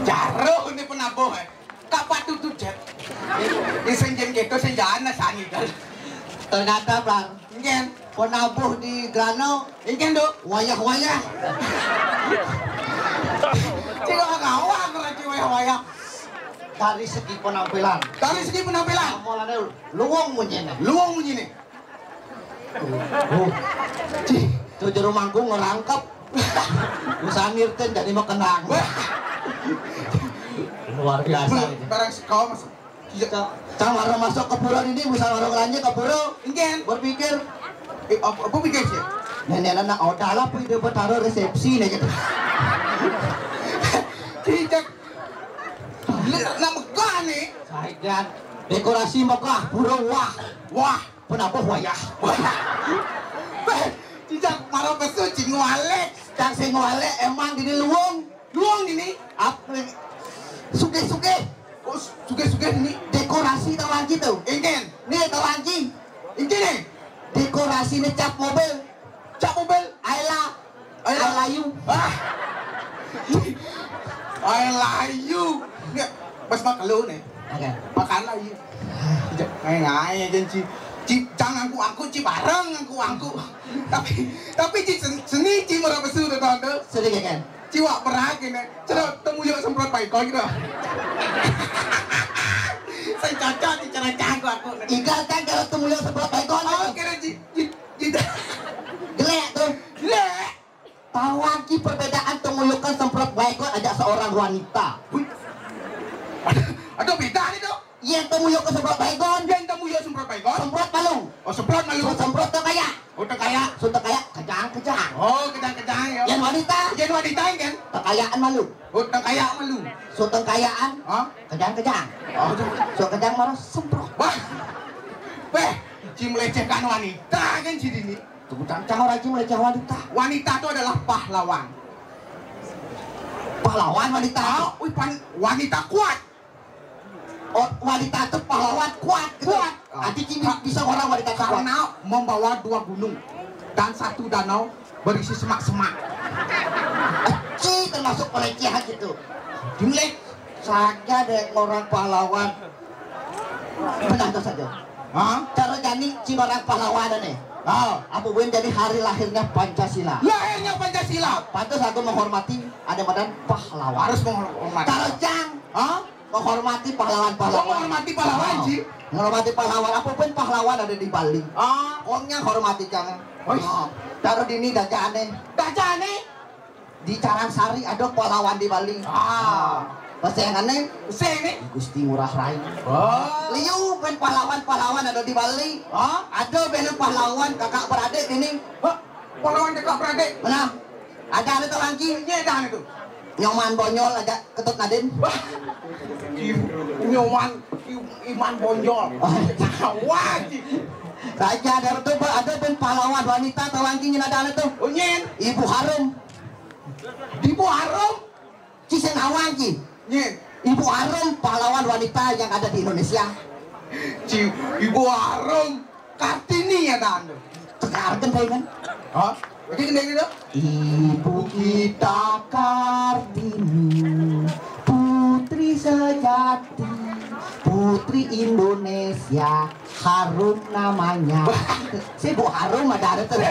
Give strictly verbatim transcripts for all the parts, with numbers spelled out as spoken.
Jaruh ini penabuh, eh. Kak patut tuh, Jet. Ini sing jen gitu, sing jana sangi, kan. Ternyata, Bang, ngen, penabuh di Grano, ngen, Dok, wayah-wayah. Tidak kawa, berarti wayah-wayah. Dari segi penampilan. Dari segi penampilan. Mulane luwung munyine. Luwung munyine. Oh, cih, tuh jero mangkung ngerangkep. Usah nirtin jadi mau kenang. Luar biasa. Barang sekau, Mas. Iya. Ca-, cang harus masuk ke pura ini, bisa orang lanjut ke pura. Nggih. Berpikir. Eh, apa, apa pikir sih? Nenek anak odah lah, pun dia bertaruh resepsi nih gitu. Cicak. Nak megah nih. Saya dekorasi megah, pura wah. Wah. Penabuh wayah. Beh, cicak maro pesu cing wale. Cang sing wale emang dini luwung. Luwung dini. Apa? Sugih-sugih. Oh, sugih-sugih dini. Dekorasi talanji tuh. Ingin. Nih talanji. Ingin nih. Dekorasi nih cap mobil. Cap mobil. Aila. Ayo. Alayu. Ah. Alayu. Nggak, pas makan lu nih. Oke. Makan lah, iya. Ngai-ngai aja, Ci. Ci, jangan angku-angku, Ci, bareng angku-angku. Tapi, tapi, Ci, sen-, seni, Ci, murah besu, tuh, tuh, tuh. Sedikit, kan? Ci, wak berak, ini. Cerot, temu yuk semprot baik, kau gitu. Saya cocok, Ci, cerot, canggu aku. Igal, kan, kalau temu yuk semprot baik, kau, Oh, gitu. Kira, Ci, Ci, Ci. Gelek, tuh. Gelek. Tahu lagi perbedaan tenguyukan semprot baikon aja seorang wanita. Wih. Ada, ada beda nih, Dok. Yang tenguyukan semprot baikon. Yang tenguyuk semprot baikon. Semprot malu. Oh, semprot malu. Sun semprot teu kaya. Oh, teu kaya. Sun teu kaya, kejang-kejang. Oh, kejang-kejang, ya. Yang wanita. Yang wanita, kan? Teu kayaan malu. Oh, teu kaya malu. Sun teu kayaan. Hah? Kejang-kejang. Oh, teu. Sun kejang malu semprot. Wah. Weh, Ci melecehkan wanita, kan, Ci, dini. Tunggu, cang, cang, orang Ci meleceh wanita. Wanita itu adalah pahlawan. Pahlawan wanita. Oh, wih, pan-, wanita kuat. Oh, wanita itu pahlawan kuat, gitu. Kuat. Ah. Arti Ci bi-, bisa orang wanita itu kuat. Karena membawa dua gunung dan satu danau berisi semak-semak. Ci termasuk pelecehan gitu. Jelek. Saja deh orang pahlawan. Benar tuh saja. Hah? Cara jani Ci orang pahlawan nih. Oh. Apa buin jadi hari lahirnya Pancasila? Lahirnya Pancasila. Pantas aku menghormati ada badan pahlawan. Harus menghormati. Cara jang. Hah? Menghormati pahlawan-pahlawan. Oh, menghormati pahlawan, Oh. Ci. Menghormati pahlawan. Apa pun pahlawan ada di Bali. Ah. Kongnya hormati jangan. Wih. Oh. Taruh di ini daja aneh. Daja aneh. Di Carangsari ada pahlawan di Bali. Ah. Pesengan, Néng. Sing, Néng. Gusti Ngurah Rai. Oh. Liu bén pahlawan-pahlawan ada di Bali. Hah? Ada bén pahlawan kakak beradik ini. Hah? Pahlawan kakak beradik? Mana? Ada, ada tuh lagi. Ini ada itu. Nyoman Bonyol aja ketut Nadin. Wah. Nyoman, Iman Bonyol. Wah. Raja ada tuh, ada bén pahlawan wanita tuh lagi, ada tuh. Oh, nyen. Ibu Harum. Ibu Harum? Ci sing awang ci. Nyén. Ibu Harum pahlawan wanita yang ada di Indonesia. Ci Ibu Harum Kartini ya, Tante. Tegarkan saya kan. Hah? Oke, gini gitu. Ibu kita Kartini, putri sejati, putri Indonesia, harum namanya. Si Bu Harum ada ada tuh.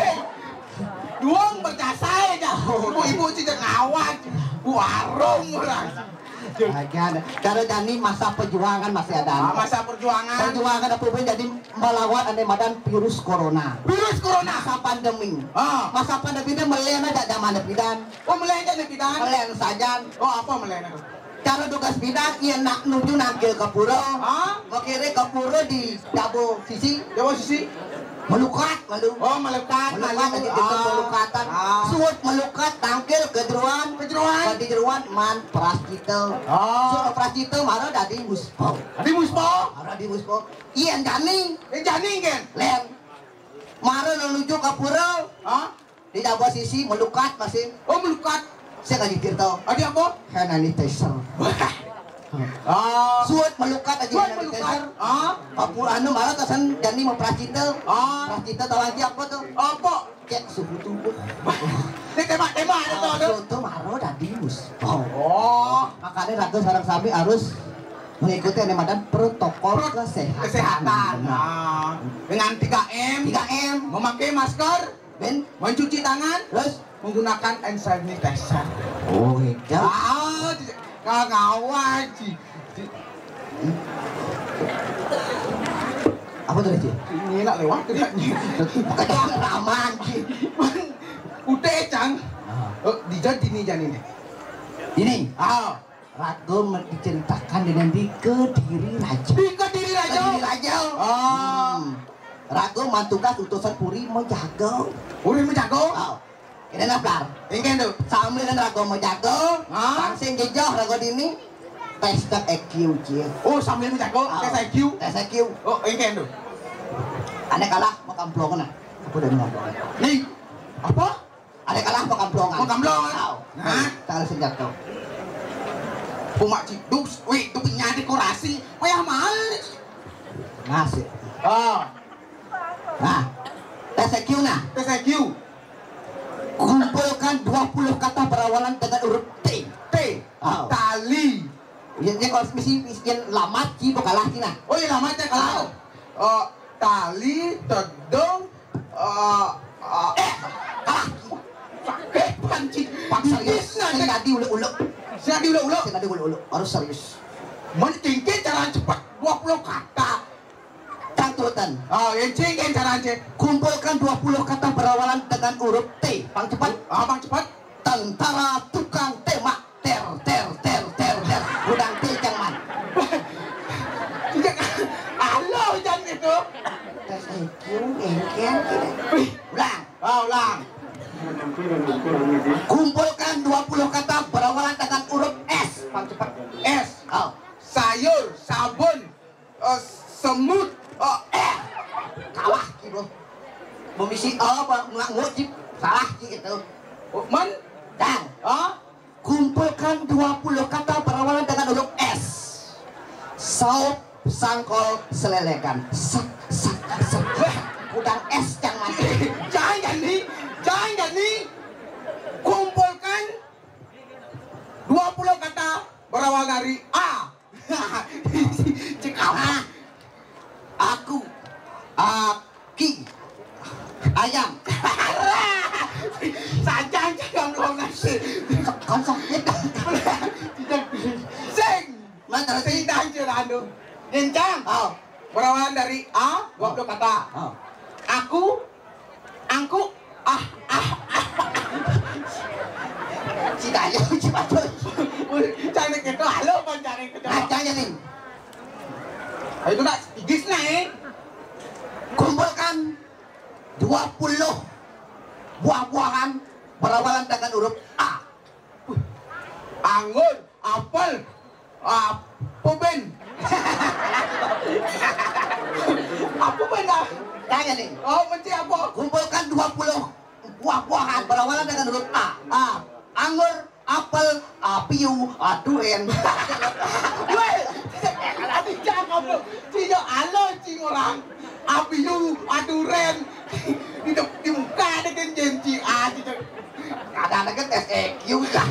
Duang percaya aja. Ibu-ibu sih ngawat. Warung orang. Aja ada. Karena Dani masa perjuangan masih ada. Ah, masa perjuangan. Perjuangan apa pun jadi melawan ane madan virus corona. Virus corona. Masa pandemi. Ah. Masa pandemi ini melian aja zaman pidan. Oh, melian aja pidan. Melian sajan. Oh, apa melian itu? Cara tugas bidang, iya nak nuju nangkil ke pura. Hah? Makire ke pura di Dabo Sisi. Dabo Sisi? Melukat, malu. Oh, melukat, melukat, malu. Lagi gitu, ah, melukatan. Ah. Suut melukat, tangkil ke jeruan. Ke jeruan. Ke di jeruan, man prascita. Oh. Suut prascita, mara dadi muspo. Dadi muspo? Mara dadi muspo. Iya, jani. Eh, jani, kan? Len. Mara nuju ke pura. Hah? Di Dabo Sisi melukat masih. Oh, melukat. Saya ngaji tirta. Adi apa? Hand sanitizer. Ah. Suut melukat aja. Suut hand sanitizer. Melukat. Ah. Kapur anu malah tasan jani mau prascita. Ah. Prascita tahu lagi apa tuh? Apa? Cek suhu tubuh. Ini tembak-tembak ada tuh, ada. Suut tuh maro dadi mus. Oh. Oh. Makanya raga sarang sami harus mengikuti ane madan protokol kesehatan. Kesehatan. Benar. Ah. Dengan tiga M. Tiga M. Memakai masker. Ben, mencuci tangan, terus menggunakan hand sanitizer. Oh, itu. Ah, di-, nggak ngawat sih. Di-, apa tuh, Ci? Ini nak lewat tuh. Bukan lama, Ci. Udah, Cang. Ah. Oh, dijadi nih, jani nih. Ini? Ah. Raga diceritakan dengan di Kediri Raja. Di Kediri Raja? Kediri Raja. Ah. Hmm. Raga mantugas utusan puri menjaga. Puri menjaga? Oh. Ini naflar. Engken tuh. Sambil raga menjaga, ah, langsung jejah raga dini. Tes I Q, Ci. Oh, sambil menjaga, ah, tes I Q. Tes I Q. Oh, engken tuh. Ane kalah, mau kamplongan, nah. Aku udah ngomong. Nih, apa? Ada kalah mau kamplongan. Mau kamplongan? Tahu. Nah. Tahu senjata. Umak ciduk, wih, itu punya dekorasi. Payah mahal. Ngasih. Oh. Nah. Tes I Q nah. Tes I Q. Kumpulkan dua puluh kata perawalan dengan huruf T. T. Oh. Tali. Ya, ya, kalau misi, misi yang lamat, Ci, itu kalah, Ci, nah. Oh, iya, lamat ya kalah. Oh. Eh, tali, tedong, eh, eh, eh, kalah. Eh, panci. Paksa, ya. Nah, sing tadi uluk-uluk. Sing tadi uluk-uluk. Sing tadi uluk-uluk. Harus serius. Mun cingkin cara cepat dua puluh kata. Cantutan. Oh, yang cingkin cara cek. Kumpulkan dua puluh kata perawalan dengan huruf T. Pang cepat. Ah, pang cepat. Tentara tukang tembak. Ter, ter, ter, ter, ter. Udang tincang, man. Tidak. Halo, jangan gitu. Tes I Q, engken, tidak. Wih. Ulang. Ah, ulang. Kumpulkan dua puluh kata berawalan dengan huruf S. Pang cepat. S. Oh. Sayur, sabun, eh, semut, eh, eh, kalah gitu. Memisi, eh, apa, nganggo, Ci, salah, Ci, gitu. Oh, men? Dan, ah? Kumpulkan dua puluh kata perawalan dengan huruf S. Saup, sangkol, selelekan. Sak, sak, sak. Wah, udang es yang mati. Jangan, nih. Jangan, nih. Kumpulkan dua puluh kata berawal dari A. Cek apa? Aku. Aki. Ayam. Sajang cek nasi. Kan sakit. Sing. Mana sing dan celando. Kencang. Oh. Berawal dari A, dua puluh kata. Oh. Aku, angku, ah, ah, ah. Cik aja, cik aja. Wih, cari keto, halo, Bang, cari keto. Nah, jangan nih. Ayo, nak, igis, nak, eh. Kumpulkan dua puluh buah-buahan berawalan dengan huruf A. Wih, anggur, apel, apa, Ben? Apa, Ben, ah? Tanya nih. Oh, mesti apa? Kumpulkan dua puluh buah-buahan berawalan dengan huruf A. A. Anggur, apel, apiu, aduren. Weh, adi cang apa? Cina alo cing orang. Apiu, aduren. Di, di muka ada kan janji A gitu. Ada ada kan S E Q ya.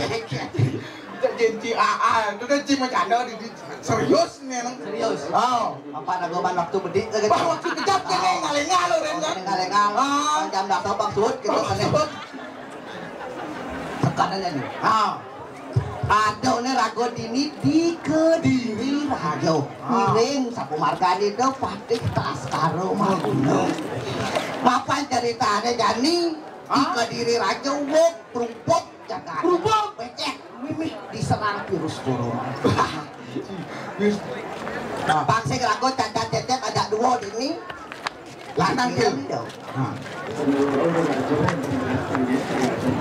Janji A A itu kan cing macam ada di, di serius nih emang. Serius. Oh, apa ada goban waktu bedik lagi? Wah, waktu kejap kan, eh, ngalengal lo, Ren, kan? Ngalengal. Ah. Jam dasar bang sud gitu kan. Tekanannya nih. Ah. Ada nih rago dini di Kediri rago. Ah. Miring sapu margane do patih tas karo magunung. Mapan ceritane jani di Kediri rago wong prumpuk jagat. Prumpuk. Becek mimih diserang virus corona. Virus. Nah, bangsa rago cacat-cacat ada dua dini. Lanang, Gil. Nah.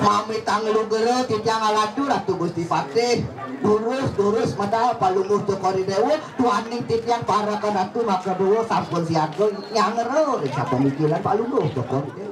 Mami tanglu gero titiang aladu Ratu Gusti Patih. Durus, durus, medal Palungguh Cokor Dewa, tuaning titiang para kanatu maka dewa sampun siaga nyangero ring sapamikiran Palungguh Cokor Dewa.